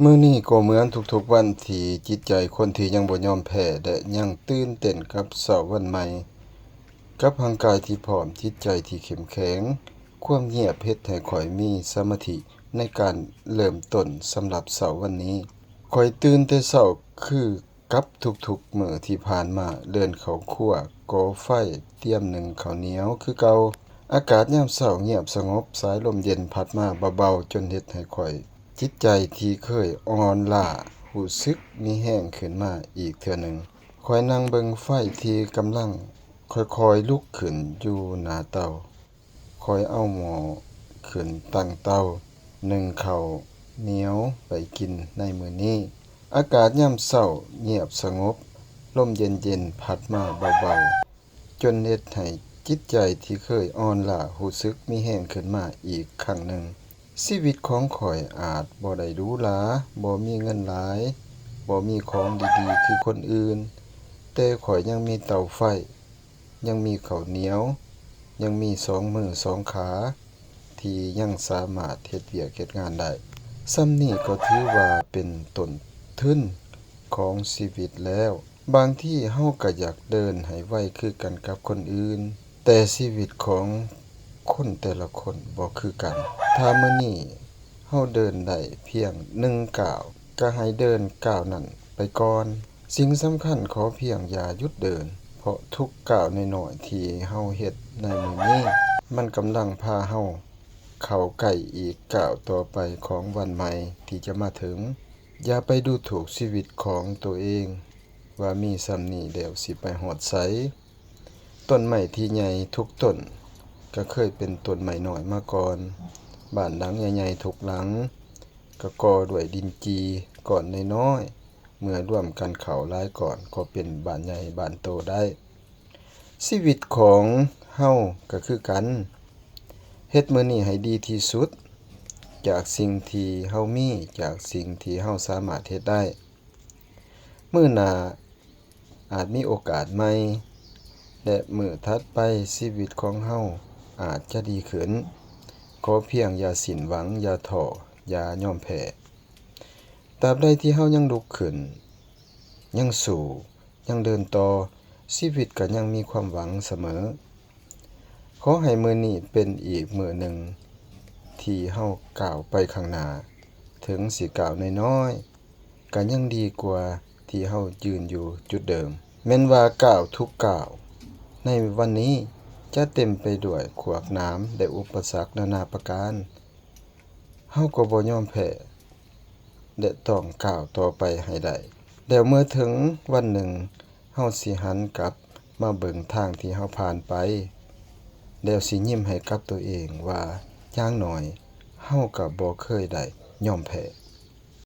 ມື້ນີ້ກໍເໝືອນທຸກໆວັນທີ່ຈິດໃຈຄົນທີ່ຍັງບໍ່ຍອມແພ້ ແລະ ຍັງຕື່ນເຕັ້ນກັບເຊົ້າວັນໃໝ່, ກັບຮ່າງກາຍທີ່ພ້ອມ, ຈິດໃຈທີ່ເຂັ້ມແຂງ. ຄວາມງຽບເຮັດໃຫ້ຂ້ອຍມີສະມາທິໃນການເລີ່ມຕົ້ນສຳລັບເຊົ້າວັນນີ້. ຂ້ອຍຕື່ນແຕ່ເຊົ້າຄື ກັບທຸກໆມື້ທີ່ຜ່ານມາ, ເດີນເຂົ້າຄົວ, ກໍ່ໄຟ, ຕຽມໜຶ້ງເຂົ້າໜຽວຄືເກົ່າ. ອາກາດຍາມເຊົ້າງຽບສະຫງົບ, ສາຍລົມເຢັນພັດມາເບົາໆ ຈົນເຮັດໃຫ້ຂ້ອຍ, ຈິດໃຈທີ່ເຄີຍອ່ອນລ້າ ຮູ້ສຶກມີແຮງຂຶ້ນມາອີກເທື່ອໜຶ່ງ. ຂ້ອຍນັ່ງເບິ່ງໄຟທີ່ກຳລັງຄ່ອຍໆລຸກຂຶ້ນຢູ່ໜ້າເຕົາ. ຂ້ອຍເອົາໝໍ້ຂຶ້ນຕັ້ງເຕົາ ໜຶ້ງເຂົ້າໜຽວໄປກິນໃນມື້ນີ້. ອາກາດຍາມເຊົ້າງຽບສະຫງົບ, ລົມເຢັນໆພັດມາເບົາໆ ຈົນເຮັດໃຫ້ຈິດໃຈທີ່ເຄີຍອ່ອນລ້າ ຮູ້ສຶກມີແຮງຂຶ້ນມາອີກຄັ້ງໜຶ່ງ. ຊີວິດຂອງຂ້ອຍອາດບໍ່ໄດ້ຫຼູຫຼາ, ບໍ່ມີເງິນຫຼາຍ, ບໍ່ມີຂອງດີໆຄືຄົນອື່ນ, ແຕ່ຂ້ອຍຍັງມີເຕົາໄຟ, ຍັງມີເຂົ້າໜຽວ, ຍັງມີສອງມືສອງຂາ ທີ່ຍັງສາມາດເຮັດວຽກເຮັດງານໄດ້. ສ່ຳນີ້ກໍຖືວ່າເປັນຕົ້ນທຶນຂອງຊີວິດແລ້ວ. ບາງທີເຮົາກໍຢາກເດີນໃຫ້ໄວຄືກັນກັບຄົນອື່ນ, ແຕ່ຊີວິດຂອງຄົນແຕ່ລະຄົນບໍ່ຄືກັນ. ຖ້າມື້ນີ້ເຮົາເດີນໄດ້ພຽງໜຶ່ງກ້າວ, ກໍໃຫ້ເດີນກ້າວນັ້ນໄປກ່ອນ. ສິ່ງສຳຄັນ, ຂໍພຽງຢ່າຢຸດເດີນ, ເພາະທຸກກ້າວນ້ອຍໆທີ່ເຮົາເຮັດໃນມື້ນີ້, ມັນກຳລັງພາເຮົາເຂົ້າໃກ້ອີກກ້າວຕໍ່ໄປຂອງວັນໃໝ່ທີ່ຈະມາເຖິງ. ຢ່າໄປດູຖູກຊີວິດຂອງໂຕເອງວ່າມີສ່ຳນີ້ແລ້ວຊິໄປຮອດໃສ. ຕົ້ນໄມ້ທີ່ໃຫຍ່ທຸກຕົ້ນກໍເຄີຍເປັນຕົ້ນໄມ້ນ້ອຍມາກ່ອນ. ບ້ານຫຼັງໃຫຍ່ໆທຸກຫຼັງກໍກໍ່ດ້ວຍດິນຈີ່ກ້ອນນ້ອຍໆ. ເມື່ອລວມກັນເຂົ້າຫຼາຍກ້ອນກໍເປັນບ້ານໃຫຍ່ບ້ານໂຕໄດ້. ຊີວິດຂອງເຮົາກໍຄືກັນ. ເຮັດມື້ນີ້ໃຫ້ດີທີ່ສຸດ ຈາກສິ່ງທີ່ເຮົາມີ, ຈາກສິ່ງທີ່ເຮົາສາມາດເຮັດໄດ້. ມື້ໜ້າອາດມີໂອກາດໃໝ່ ແລະ ມື້ຖັດໄປຊີວິດຂອງເຮົາອາດຈະດີຂຶ້ນ. ຂໍພຽງຢ່າສິ້ນຫວັງ, ຢ່າທໍ້, ຢ່າຍອມແພ້. ຕາບໃດທີ່ເຮົາຍັງລຸກຂຶ້ນ, ຍັງສູ້, ຍັງເດີນຕໍ່, ຊີວິດກໍຍັງມີຄວາມຫວັງສະເໝີ. ຂໍໃຫ້ມື້ນີ້ເປັນອີກມື້ໜຶ່ງທີ່ເຮົາກ້າວໄປຂ້າງໜ້າ, ເຖິງຊິກ້າວນ້ອຍໆ, ກໍຍັງດີກວ່າທີ່ເຮົາຢືນຢູ່ຈຸດເດີມ. ແມ່ນວ່າກ້າວທຸກກ້າວໃນວັນນີ້ຈະເຕັມໄປດ້ວຍຂວາກໜາມ ແລະ ອຸປະສັກນານາປະການ, ເຮົາກໍບໍ່ຍອມແພ້ ແລະ ຕ້ອງກ້າວຕໍ່ໄປໃຫ້ໄດ້. ແລ້ວເມື່ອເຖິງວັນໜຶ່ງ, ເຮົາຊິຫັນກັບມາເບິ່ງທາງທີ່ເຮົາຜ່ານໄປ, ແລ້ວຊິຍິ້ມໃຫ້ກັບໂຕເອງວ່າ ຢ່າງໜ້ອຍເຮົາກໍບໍ່ເຄີຍໄດ້ຍອມແພ້.